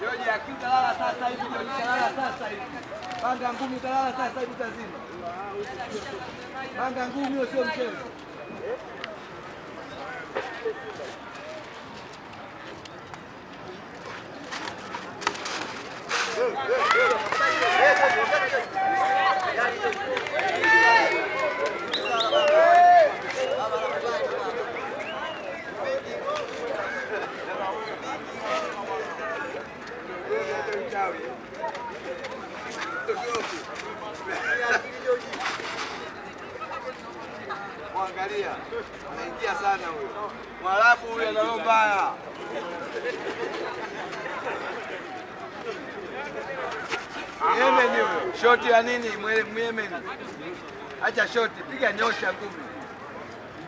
Joji akiutalala sasa hivi, Joji utalala sasa hivi. Panga ngumi utalala sasa hivi utazima. Panga ngumi hiyo sio mchezo. Angalia, anaingia sana huyo. Mwarabu huyo ana roho mbaya. Yemen huyo. Shoti ya nini? Yemen. Acha shoti, piga nyosha ngumi.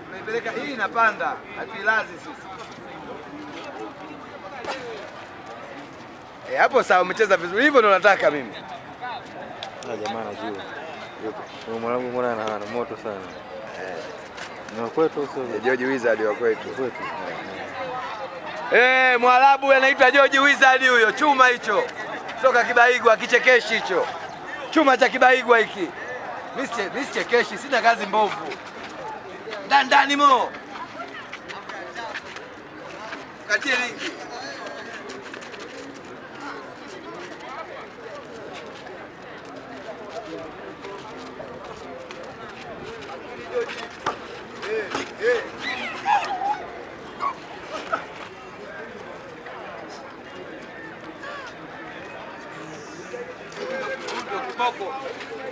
Unaipeleka hii inapanda, hatuilazi sisi. Eh, hapo sawa umecheza vizuri. Hivyo ndo nataka mimi. Ah, jamaa anajua. Yupo. Mwarabu mbona ana moto sana. Ni kwetu sio? George Wizard wa kwetu. Kwetu. Eh, Mwarabu anaitwa George Wizard huyo, chuma hicho. Soka Kibaigwa kichekeshi hicho. Chuma cha Kibaigwa hiki. Mimi sichekeshi, sina kazi mbovu. Ndani ndani mo. Katie linki.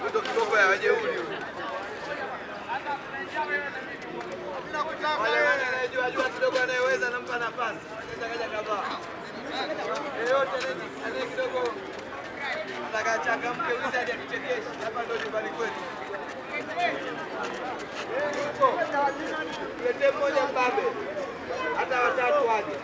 Ndio kiboko ya wajeuri huyo. Wale anayejua jua kidogo anayeweza nampa nafasi. Anaweza kaja kavaa. Yeyote anaye kidogo atakachangamke Wizard atuchekeshe. Hapa ndio nyumbani kwetu. Tuletee mmoja mbabe. Hata watatu waje.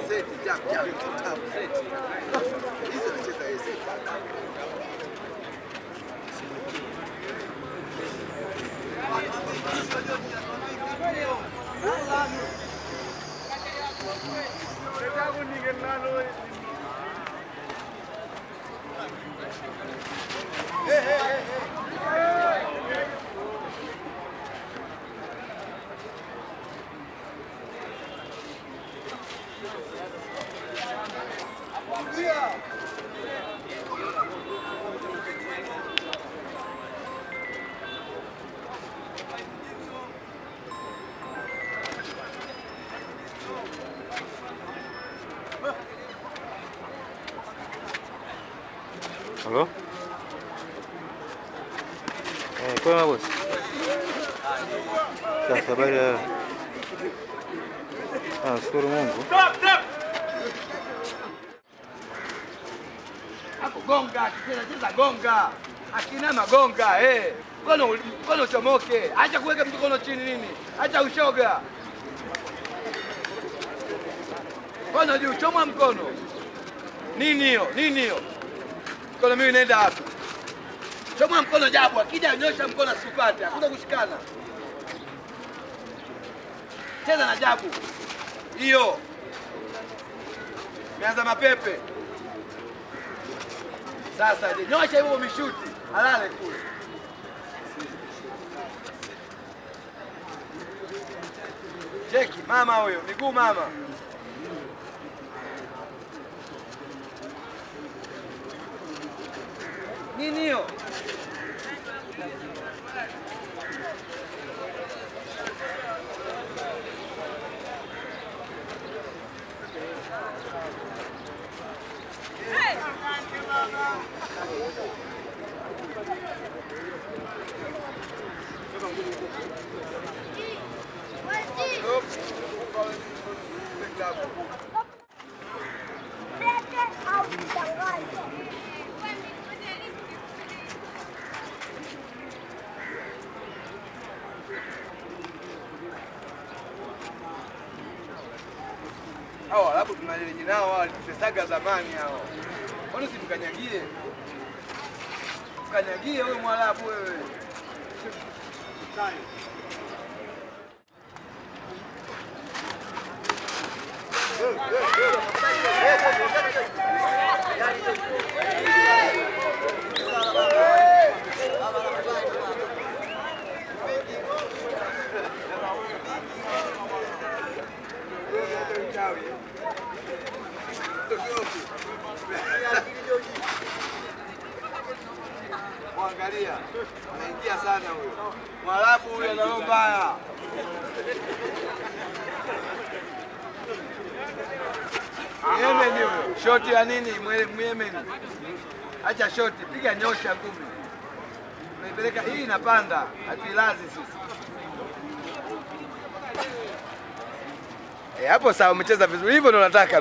Seti, jab, jab, jab, seti. Hizo anacheza yeye seti. Halo? Kwema bosi? Sasa habari ya... Ah, shukuru Mungu. Hapo gonga, akicheza cheza gonga. Akinama gonga, eh. Mkono mkono uchomoke. Acha kuweka mkono chini nini? Acha ushoga. Mkono juu, choma mkono. Nini hiyo? Nini hiyo? Mkono mimi naenda wapi? Choma mkono jabu, akija nyosha mkono asipate, hakuna kushikana. Cheza na jabu. Hiyo. Meanza mapepe. Sasa je, nyosha hivyo mishuti, halale kule. Cheki mama huyo, miguu mama. Nini hiyo? Hao Waarabu tunaleje nao, walitutesaga zamani hao. Kwani si tukanyagie? Tukanyagie wewe Mwarabu wewe. Angalia, anaingia sana huyo. Mwarabu huyo ana roho mbaya. Yemen huyo. Shoti ya nini? Yemen. Acha shoti, piga nyosha ngumi. Unaipeleka hii inapanda, hatuilazi sisi. Hapo sawa, umecheza vizuri. Hivyo ndo nataka.